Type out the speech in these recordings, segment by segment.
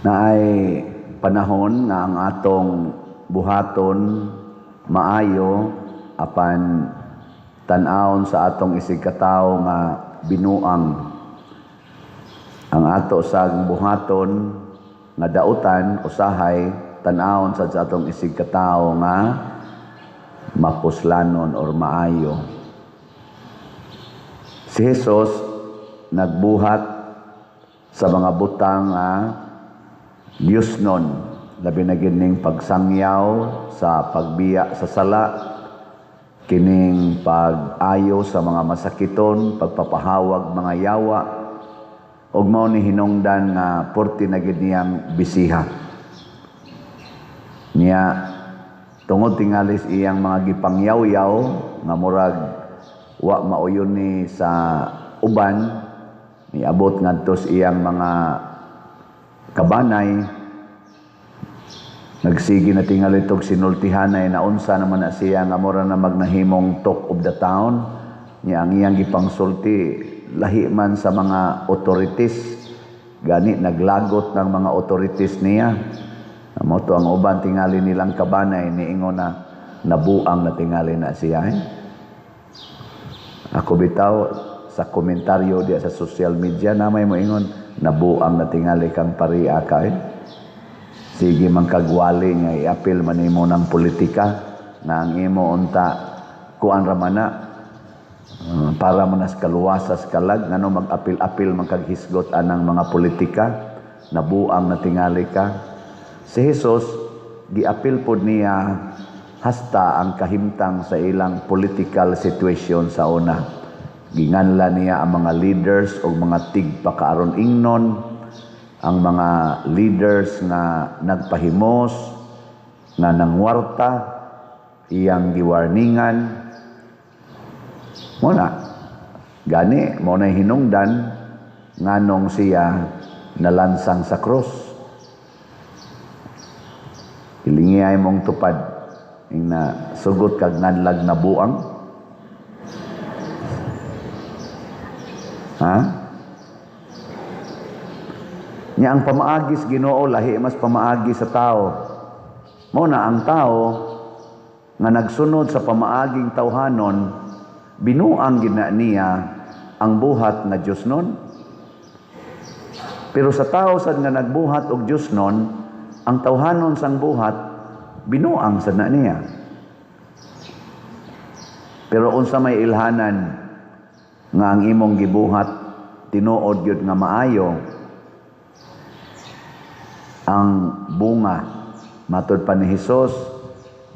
Naay panahon nga ang atong buhaton maayo, apan tan-awon sa atong isig katawo nga binuang. Ang ato sa buhaton nga dautan, usahay tan-awon sad sa atong isig katawo nga mapuslanon or maayo. Si Jesus nagbuhat sa mga butang nga Diyosnon, labi na gyud ning pagsangyaw sa pagbiya sa sala, kining pag-ayo sa mga masakiton, pagpapahawag mga yawa, ug mao ni hinungdan nga porti na gyud niyang bisiha. Niya tungod tingali sa iyang mga gipangyaw-yaw nga murag wa mauyon ni sa uban, niabot ngadto sa iyang mga kabanay, nagsige na tingali tog sinultihanay na unsa naman na siya nga mura na magnahimong talk of the town. Niya ang iyang gipangsulti lahi man sa mga authorities, gani naglagot ng mga authorities niya. Mao to ang uban tingali nilang kabanay niingon na nabuang na tingali na siya, eh. Ako bitaw, sa komentaryo diya sa social media na may moingon, "Nabuang na tingali kang paria ka, eh. Sige man kagwali nga iapil man nimo ng politika na ang imo unta kuan ra man na para man nas kaluwasas kalag, ngano mag-apil-apil man kag hisgot anang mga politika? Nabuang na tingali ka." Si Jesus, giapil pod niya hasta ang kahimtang sa ilang political situation sa una. Ginganla niya ang mga leaders o mga tigpakaaron ingnon, ang mga leaders nga nagpahimos, nga nangwarta, iyang giwarningan. Muna, gani, mao na hinungdan nganong siya nalansang sa krus. Ilingi ay mong tupad, ing na sugot kag nganlag na buang. Ha? Nya ang pamaagi sa Ginoo lahi mas pamaagi sa tao. Mao na ang tao nga nagsunod sa pamaaging tawhanon, binuang gina niya ang buhat nga Dios nun. Pero sa tao sad nga nagbuhat og Dios nun, ang tawhanon sang buhat binuang sad na niya. Pero unsa may ilhanan nga ang imong gibuhat tinuod gyud nga maayo, ang bunga. Matud pa ni Hesus,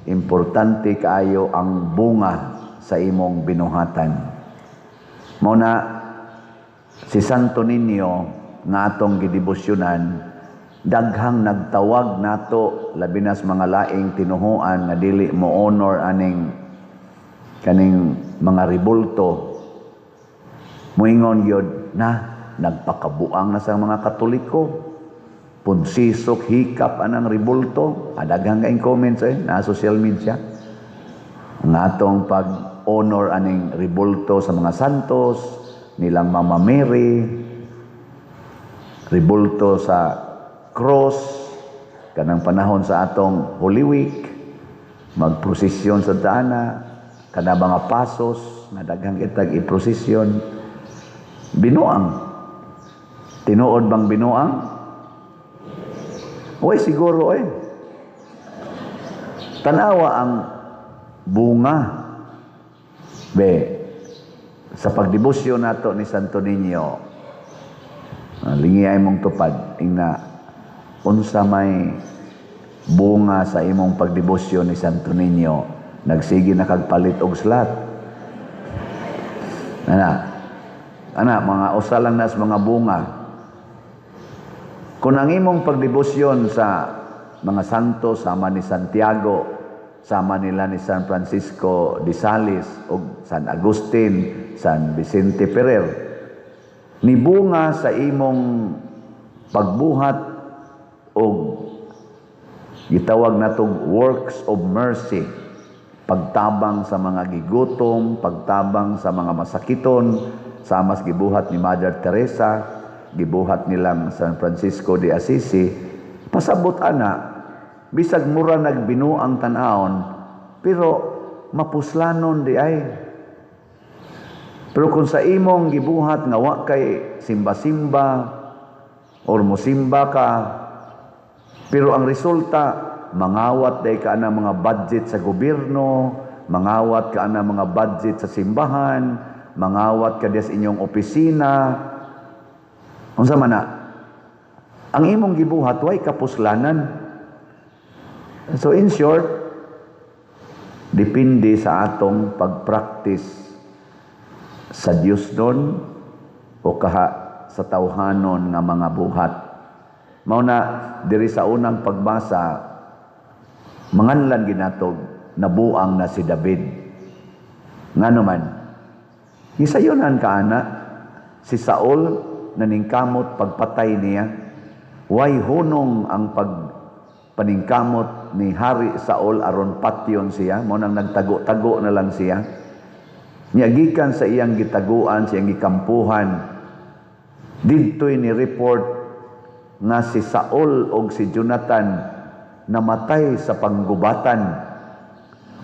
importante kaayo ang bunga sa imong binuhatan. Mao na si Santo Niño nga atong gidebosyonan, daghang nagtawag nato, labi na sa mga laing tinuhuan nga dili mo honor aning kaning mga rebulto. Moingon gyud na nagpakabuang na sa mga Katoliko, punsisok hikap anang rebulto. Daghang kaing comments eh na social media ang atong pag-honor aning rebulto sa mga santos nilang Mama Mary, rebulto sa cross kanang panahon sa atong Holy Week, magprosesyon sa dana kana mga pasos nga daghang itag iprosesyon. Binuang. Tinuod bang binuang? Uy, siguro eh. Tanawa ang bunga. Be, sa pagdebosyon nato ni Santo Niño, lingi ay mong tupad, ingna, unsa may bunga sa imong pagdebosyon ni Santo Niño, nagsige na kagpalit og slot. Ana, ana, mga usa lang nas mga bunga. Kung ang imong pagdebosyon sa mga santo sama ni Santiago, sama nila ni San Francisco de Sales o San Agustin, San Vicente Ferrer, nibunga sa imong pagbuhat og gitawag natong works of mercy, pagtabang sa mga gigutom, pagtabang sa mga masakiton, sama sa gibuhat ni Mother Teresa, gibuhat nilang San Francisco de Assisi. Pasabot ana, bisag mura nagbinuang tan-awon, pero mapuslanon diay. Pero kung sa imong gibuhat nga wa kay simba-simba or musimba ka, pero ang resulta mangawat day ka na mga budget sa gobyerno, mangawat ka na mga budget sa simbahan, mangawat ka sa inyong opisina. Unsa man na? Ang imong gibuhat way kapuslanan. So in short, depende sa atong pagpractice sa Dios don o kaha sa tawhanon nga mga buhat. Mao na diri sa unang pagbasa, manganlan ginatog nabuang na si David. Ngano man? Gisayonan ka ana si Saul naningkamot pagpatay niya. Way hunong ang pagpaningkamot ni Hari Saul aron patyon siya, mao nang nagtago-tago na lang siya. Nya gikan sa iyang gitaguan, sa iyang gikampuhan, didto'y ni report nga si Saul og si Jonathan namatay sa panggubatan.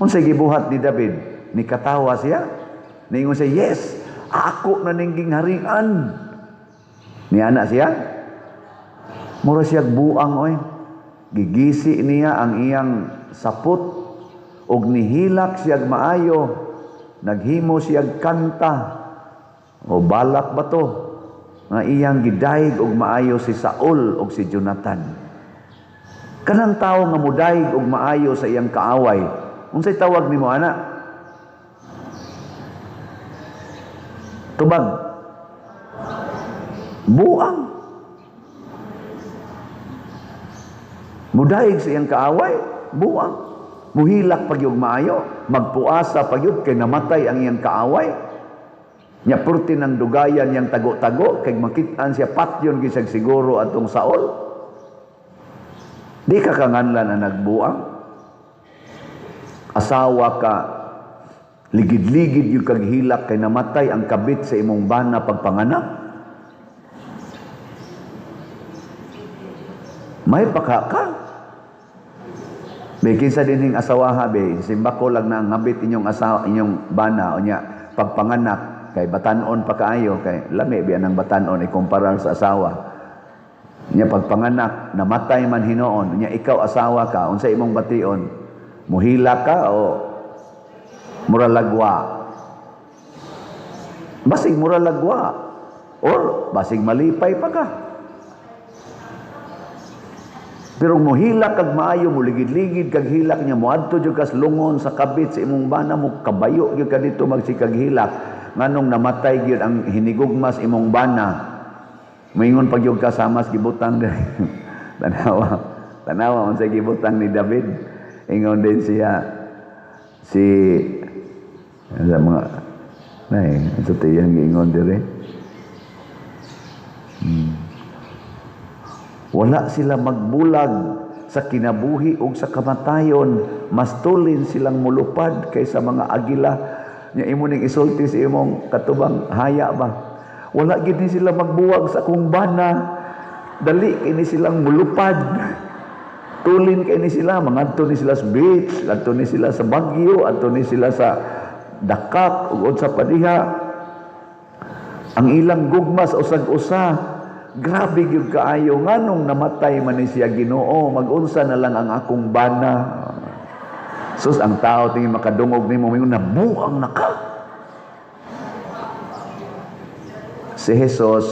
Unsay gibuhat ni David? Nikatawa siya. Niingon siya, "Yes, ako na ning gingharian." Niana siya? Mura siya buang oy. Gigisi niya ang iyang sapot og nihilak siya maayo. Naghimo siya kanta. O balak ba to? Nga iyang gidayeg og maayo si Saul og si Jonathan. Kanang tawo nga mudayeg og maayo sa iyang kaaway, unsay tawag nimo ana? Tubag. Buang. Mudayeg sa iyang kaaway, buang. Muhilak pag yung maayo, magpuasa pag yun, kay namatay ang iyang kaaway. Nya purti ng dugayan yang tago-tago, kay makitaan siya patyon gisag siguro atong Saul. Di ka kanganlan na nagbuang. Asawa ka, ligid-ligid yung kaghilak kay namatay ang kabit sa imong bana pagpanganak. May paka ka. Be kinsa dinhing asawaha be, simbako lang na ngabit inyong asawa, inyong bana o nya pagpanganak kay batanon pa kaayo kay lami biya ng batanon ikumpara sa asawa. Nya pagpanganak namatay man hinuon, nya ikaw asawa ka, unsa imong bation? Muhila ka o muralagwa? Basig muralagwa or basig malipay pa ka. Pero muhilak kag maayo, muligid-ligid kag hilak niya, muadto jud kas lungon sa kabit sa imong bana, mo kabayo gyud ka dito magsikag hilak. Nganong namatay gyud ang hinigugmas imong bana. Moingon pag gyud ka samas gibutang diri. Tanawa. Tanawa unsay gibutang ni David. Ingon din siya si sa mga nay, sa tiyang giingon diri. Wala sila magbulag sa kinabuhi ug sa kamatayon. Mas tulin silang mulupad kaysa mga agila. Nya imo ning isulti sa imong katubang haya ba? Wala gid ni sila magbuwag sa akong bana. Dali kini silang mulupad. Tulin kay ni sila, mangadto ni sila sa beach, adto ni sila sa Baguio, adto ni sila sa Dakak ug unsa pa diha. Ang ilang gugma sa usag-usa, grabe gyud kaayo. Nganong namatay man ni siya, Ginoo, magunsa na lang ang akong bana. Sus, ang tao tingin makadungog nimo mingon nabuang na ka. Si Jesus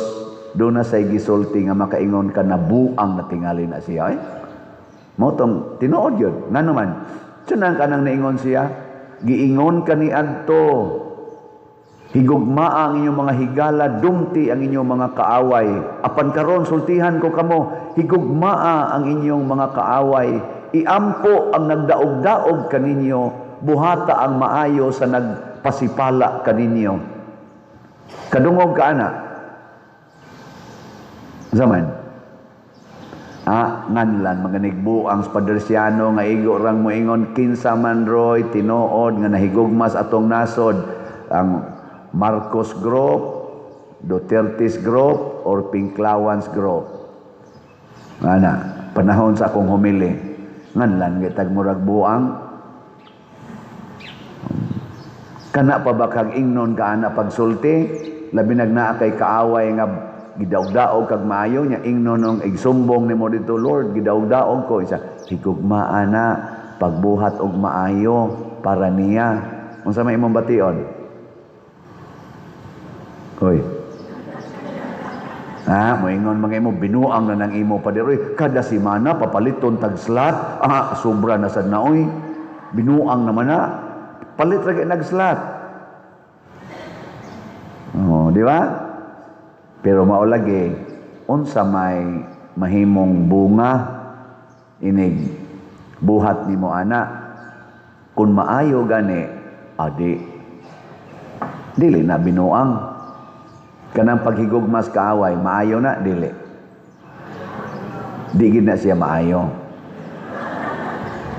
doon na say gisulti nga makaingon ka nabuang na tingali na siya. Eh? Mao tong tinuod yun. Ngano man, tsunan ka nang naingon siya, giingon ka ni adto, higugmaa ang inyong mga higala, dumti ang inyong mga kaaway. Apan karon sultihan ko kamo, higugmaa ang inyong mga kaaway, iampo ang nagdaog-daog kaninyo, buhata ang maayo sa nagpasipala kaninyo. Kadungog ka ana. Zaman. Ah, nganlan mga nigbuang Padersiano nga igo rang moingon kinsa man roy tinuod nga nahigugmas atong nasod ang Marcos Group, Duterte's Group, or Pinklawans Group. Ana. Panahon sa akong homily. Nganlan gitag murag buang. Kana pa ba kag ingnon ka ana pagsulti? Labi nag naa kay kaaway nga gidaog-daog kag maayo nya, ingnon nung igsumbong nimo dito, "Lord, gidaog-daog ko." Isa higugmaa na pagbuhat og maayo para niya. Unsa may imong bation? Hoy. Ha, moingon mga imo, binuang na ng imo pa oy. Kada semana papaliton tag slot. Ah, sobra na sad na oy. Binuang naman na. Palit ra kay nag-slot. Oh, di ba? Pero mao lagi, unsa may mahimong bunga inig buhat nimo ana? Kung maayo gani, adi dili na binuang. Kanang paghigugmas kaaway, maayo na dili? Di gid na siya maayo,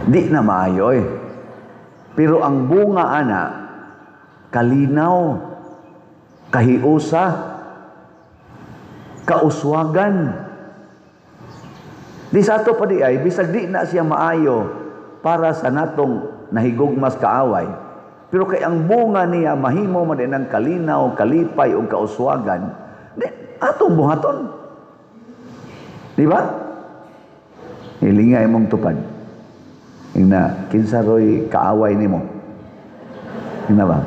di na maayo eh. Pero ang bunga ana, kalinaw, kahiusa, kauswagan. Di sa ato pa di ay bisag di na siya maayo para sa natong nahigugmas kaaway, pero kay ang bunga niya mahimo man din ang kalinaw, kalipay ug kauswagan, di atong buhaton. Di ba? Hilinga imong tupad. Ingna, kinsa roy kaaway nimo? Ingna ba?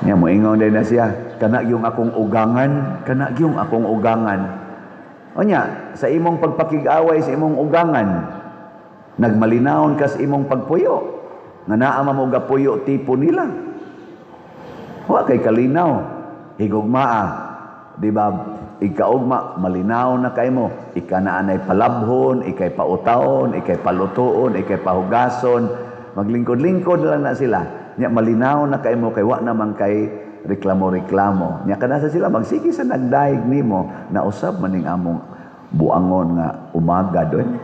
Nya mo ingon din na siya, "Kana yung akong ugangan, kana yung akong ugangan." Onya, sa imong pagpakig-away sa imong ugangan, nagmalinawon ka sa imong pagpuyo. Nga naa man mo gapuyo tipo nila. Wa kay kalinaw. Higugmaa. Di ba? Ikaugma, malinaw na kay mo. Ika na anay palabhon, ikay pautaon, ikay palutuon, ikay pahugason. Maglingkod-lingkod lang na sila. Nya malinaw na kay mo kay wa naman kay reklamo-reklamo. Nya kada sa sila magsige sa nagdayeg nimo na usab maning among buangon nga umaga doon.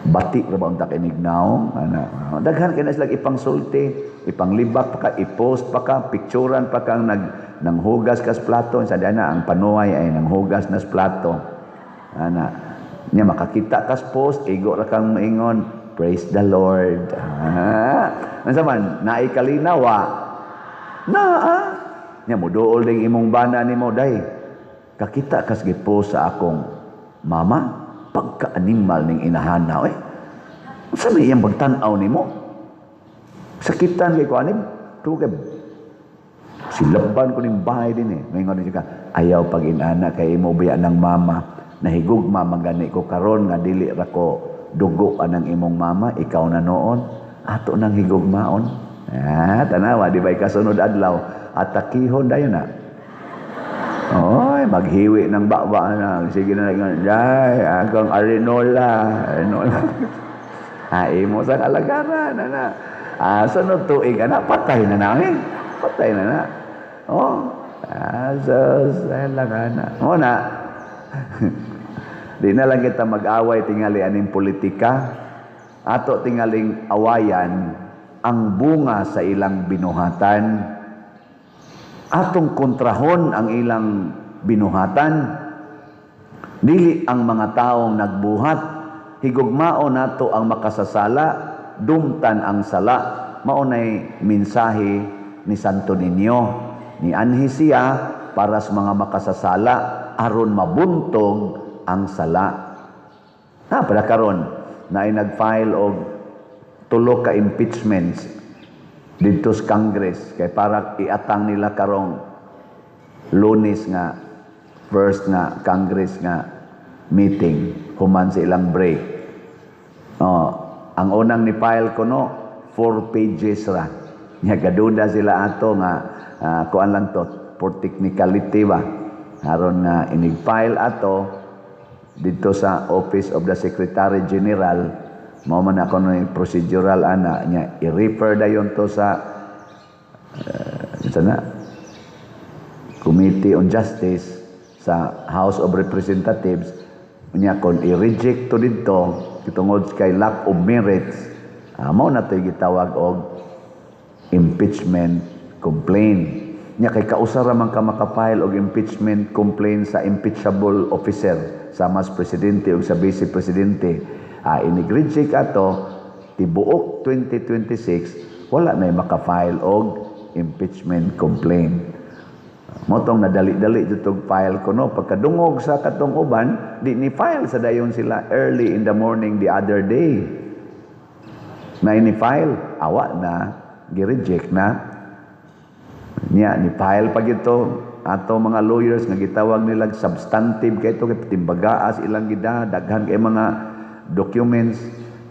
Bati ra ba unta kay nignaw ana? Daghan kay na sila ipangsulti, ipanglibak pa ka, i-post pa ka, picturean pa kang nag nanghugas kas plato sa dana. Ang panuay ay nanghugas nas plato ana. Nya makakita kas post, igo ra kang maingon, "Praise the Lord." Ah, unsa man naay kalinaw naa? Nya moduol ding imong bana nimo, "Day, kakita kas gipost sa akong mama, pagka-animal ning inahana eh. Unsa may iyang pagtan-aw nimo? Sakitan kay ko ani to, kay silaban ko ning bahay din eh." Maingon din ka, "Ayaw pag inana kay imo biya ng mama. Nahigugma man gani ko karon nga dili ra ko dugo anang imong mama, ikaw na noon. Ato nang higugmaon." Ah, tanawa, di ba, kasunod adlaw atakihon dayon na. Oy, maghiwi ng baba na. Sige na lang. "Day, akong arinola. Arinola." Ah, imo sa alagaran na. Ah, sunod tuig ana, patay na namin. Patay na na. Oh, ah, sus, ay lang ana. O na. Di na lang kita mag-away tingali aning politika. Ato tingaling awayan ang bunga sa ilang binuhatan. Atong kontrahon ang ilang binuhatan. Dili ang mga taong nagbuhat. Higugmao nato ang makasasala, dumtan ang sala. Mao nay mensahe ni Santo Niño. Ni anhi siya para sa mga makasasala aron mabuntog ang sala. Ha, para karon na ay nag-file og tulo ka impeachments didto sa Congress kay para iatang nila karong Lunes nga first nga Congress nga meeting human sa ilang break. Oh, ang unang ni file ko no, 4 pages ra. Nya gaduda sila ato nga kuan lang to for technicality ba. Aron nga inig file ato didto sa Office of the Secretary General, mao man ako no procedural ana nya, i-refer dayon to sa na Committee on Justice sa House of Representatives. Nya kon i-reject to didto tungod kay lack of merits, mao na to'y gitawag og impeachment complaint. Nya kay kausa ra man ka maka-file og impeachment complaint sa impeachable officer, sa mas presidente o sa vice presidente. Inig-reject ato, tibuok 2026 wala na maka-file og impeachment complaint. Mao tong nadali-dali jud file ko, no? Pagkadungog sa katong uban, di ni file sa dayon sila early in the morning the other day. Na ini file, awa na, gi-reject na. Niya, ni file pag ito, ato mga lawyers nga gitawag nila substantive kay ito, kay timbagaas ilang gida, daghan kay mga documents.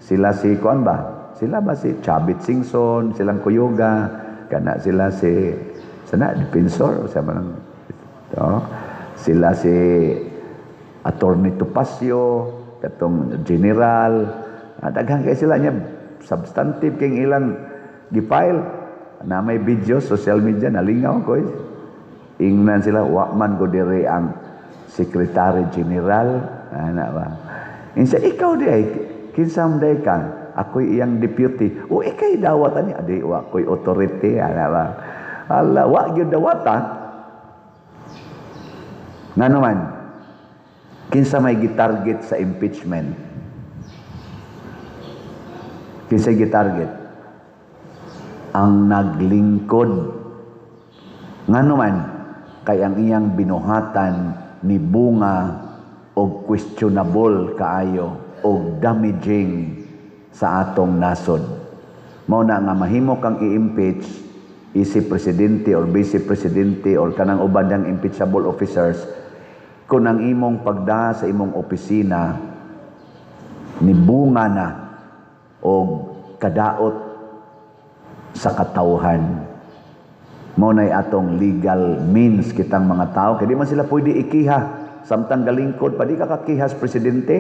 Sila si kuan ba? Sila ba si Chavit Singson, silang Kuyuga, kana sila si sana defensor sa manang ito. Sila si Attorney Topacio, katong general, daghan kay sila niya, substantive kay ilang gi-file na may video, social media, nalingaw ko eh. Ingnan sila, wa man ko diri ang Secretary General, ana ba? Insa ikaw di ay kinsa man day ka? Ako'y iyang deputy. O ikay dawat ani, adi wa ko'y authority, ana ba? Ala, wa gyud dawata. Ngano man? Kinsa may gitarget sa impeachment? Kinsa gitarget? Ang naglingkod. Ngano man? Kay ang iyang binuhatan ni bunga og questionable kaayo og damaging sa atong nasod. Mao na nga mahimo kang i-impeach isi presidente or vice presidente or kanang uban niyang impeachable officers kung ang imong pagda sa imong opisina ni bunga na og kadaot sa katawhan. Mao nay atong legal means kitang mga tao kay di man sila pwede ikiha samtang galingkod pa. Di ka kakiha sa presidente,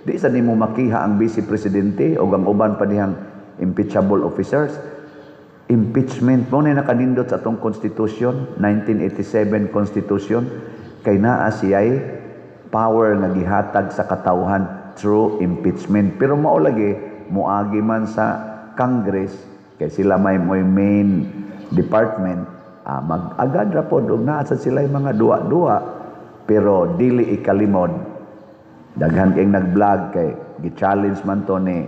di sa nimo makiha ang vice presidente o ang uban pa dihang impeachable officers. Impeachment mo na nakanindot sa atong constitution, 1987 Constitution, kay naa siya'y power nga gihatag sa katawhan through impeachment. Pero mao lagi moagi man sa Congress kay sila may mo'y main department, mag-agad ra pod og naa sa sila mga duwa-duwa. Pero dili ikalimod, daghan kay nag-vlog kay gi-challenge man to ni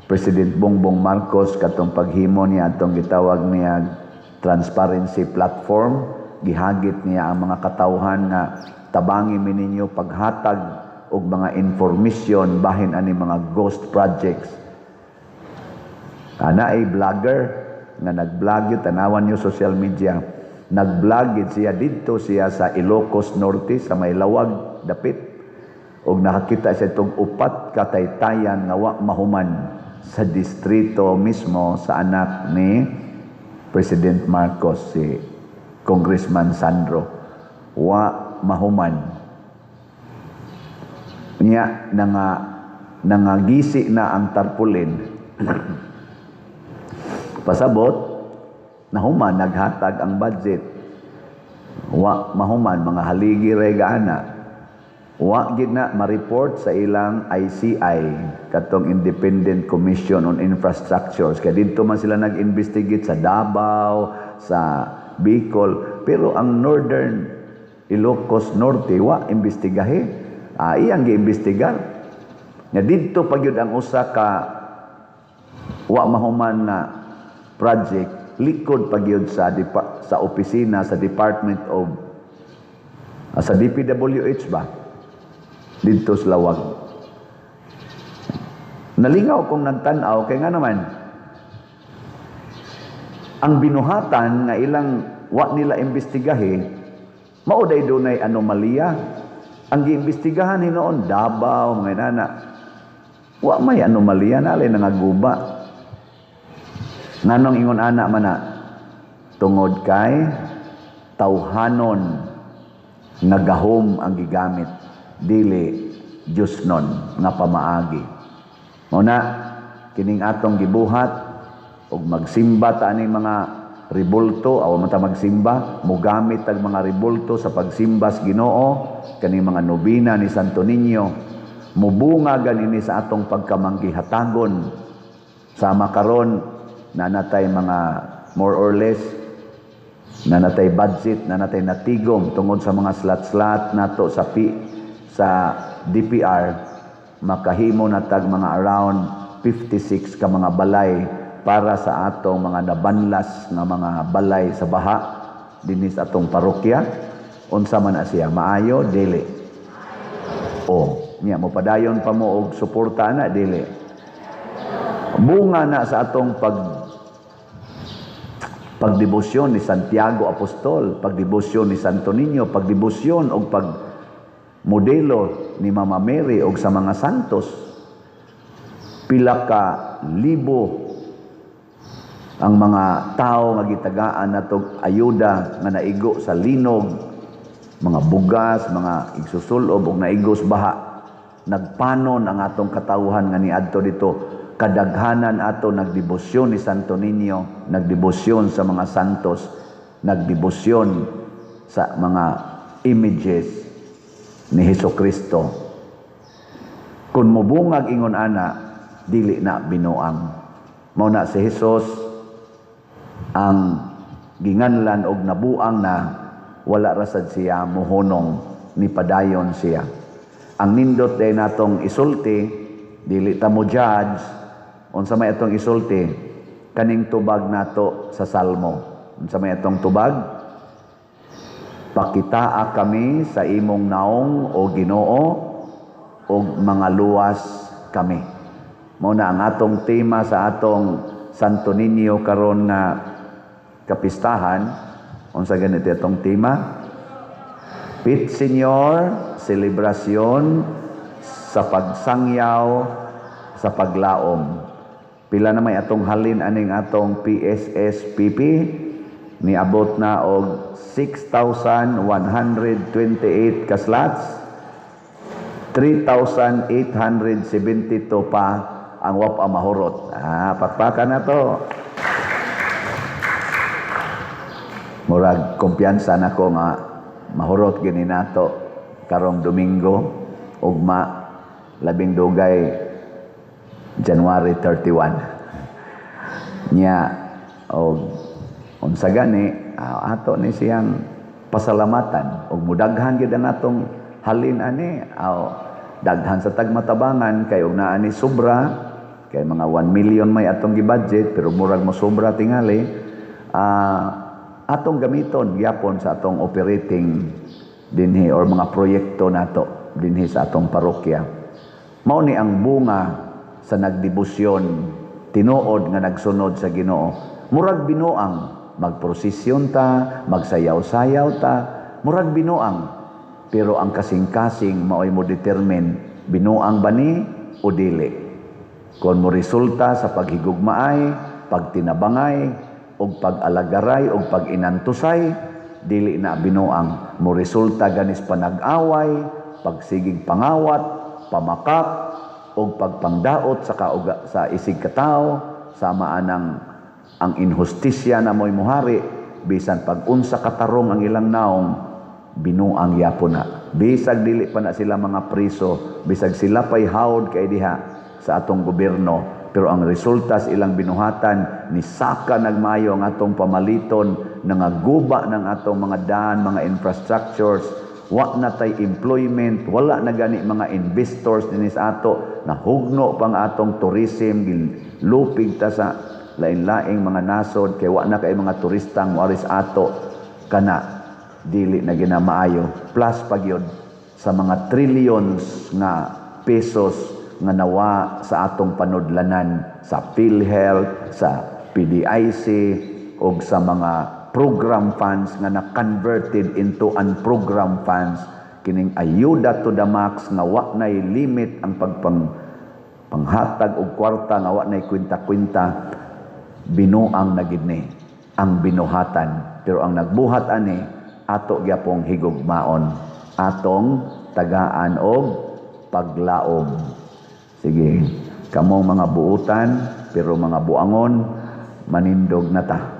President Bongbong Marcos katong paghimo niya atong gitawag niya transparency platform. Gihagit niya ang mga katawhan nga tabangi mi ninyo paghatag og mga information bahin ani mga ghost projects. Ana ay vlogger nga nag-vlog yun, tanawan niyo social media. Nag-vlog yun siya didto siya sa Ilocos Norte, sa may Laoag dapit. Og nakakita siya itong upat kataytayan nga wa mahuman sa distrito mismo sa anak ni President Marcos, si Congressman Sandro. Wa mahuman. Niya nangagisi na ang tarpaulin. Pasabot, nahuman, naghatag ang budget. Wa mahuman, mga haligi rega ana. Wa gid na ma-report sa ilang ICI, katong Independent Commission on Infrastructures. Kaya didto man sila nag-investigate sa Davao, sa Bicol, pero ang Northern Ilocos Norte wa imbestigahe. Iyang giimbestigar. Nga didto pa gyud ang usa ka wa mahuman na project, likod pa gyud sa opisina sa Department of sa DPWH ba didto sa Laoag. Nalingaw kong nagtan-aw kay nga naman ang binuhatan nga ilang wa nila imbestigahe mao day dunay anomalya. Ang giimbestigahan hinuon Davao, mga inana, wa may anomalya na alay nangaguba. Nganong ingon ana man na? Tungod kay tawhanon nga gahom ang gigamit, dili Diyosnon nga pamaagi. Mao na kining atong gibuhat og magsimba ta aning mga ribulto, aw man ta magsimba, mogamit tag mga ribulto sa pagsimba sa Ginoo, kaning mga nobina ni Santo Niño, mubunga ganini sa atong pagkamanggihatagon. Sama karon na natay mga more or less Naa na tay budget, naa na tay natigom tungod sa mga slot-slot nato sa P, sa DPR, makahimo na tag mga around 56 ka mga balay para sa atong mga nabanlas nga mga balay sa baha dinhi sa atong parokya. Unsa man na siya, maayo, dili? O nya mopadayon pa mo og suporta na, dili? Bunga na sa atong pagdebosyon ni Santiago Apostol, pagdebosyon ni Santo Niño, pagdebosyon og pag modelo ni Mama Mary og sa mga santos. Pila ka libo ang mga tao nga gitagaan natog ayuda nga naigo sa linog, mga bugas, mga igsusulob og naigo sa baha. Nagpanon ang atong katawhan nga niadto dito. Kadaghanan ato nagdebosyon ni Santo Niño, nagdebosyon sa mga santos, nagdebosyon sa mga images ni Hesus Kristo. Kung mubungag ingon ana, dili na binuang. Mao na si Jesus ang ginganlan og nabuang na, wala ra sad siya muhunong, ni padayon siya. Ang nindot day natong isulti, dili ta mo judge, unsa may atong isulti, kaning tubag nato sa Salmo. Unsa may atong tubag? "Pakitaa kami sa imong naong, o Ginoo, og mga luwas kami." Mao na ang atong tema sa atong Santo Niño karon nga kapistahan. Unsa ganito atong tema? Pit Señor, selebrasyon sa pagsangyaw sa paglaom. Pila na may atong halin aning atong PSSPP? Niabot na og 6,128 ka slots. 3,872 pa ang wa pa mahurot. Ah, pakpakan na to. Murag kumpiyansa nako nga mahurot gini nato karong Domingo, ugma, labing dugay January 31. Nya og unsa gani ato ni siyang pasalamatan og mudaghan gyud ang atong halin ani, aw daghan sa tagmatabangan kay og naa ni sobra, kay mga 1 million may atong gi-budget, pero murag mo sobra tingali, atong gamiton gyapon sa atong operating dinhi or mga proyekto nato dinhi sa atong parokya. Mao ni ang bunga sa nagdebosyon tinuod nga nagsunod sa Ginoo. Murag binuang, magprosesyon ta, magsayaw-sayaw ta, murag binuang. Pero ang kasing-kasing mao'y mo determine binuang ba ni o dili. Kung mo resulta sa paghigugmaay, pagtinabangay, og pag-alagaray, og pag-inantusay, dili na binuang. Mo resulta ganis panag-away, pagsigig pangawat, pamakak, og pagpangdaot sa kauga, sa isig katao, sama anang ang inhustisya na mo'y muhari, bisan pag-unsa katarong ang ilang naong, binuang yapon na. Bisag dili pa na sila mga priso, bisag sila pa'y hawd kay diha sa atong gobyerno, pero ang resulta sa ilang binuhatan, ni saka nagmayo ang atong pamaliton, nangaguba ng atong mga daan, mga infrastructures, wa na tay employment, wala na gani mga investors dinhi sa ato, nahugno pang atong tourism, lupig ta sa lain-laing mga nasod kay wa na kay mga turistang moari sa ato kana dili na ginamaayo. Plus pagyod sa mga trillions nga pesos nga nawa sa atong panudlanan sa PhilHealth, sa PDIC ug sa mga program funds nga na-converted into unprogrammed funds, kining ayuda to the max nga wa nay limit ang pagpang panghatag og kwarta nga wa nay kwenta-kwenta. Binuang na gid ni ang binuhatan, pero ang nagbuhat ani ato gyapong higugmaon, atong tagaan og paglaom. Sige, kamong mga buutan pero mga buangon, manindog na ta.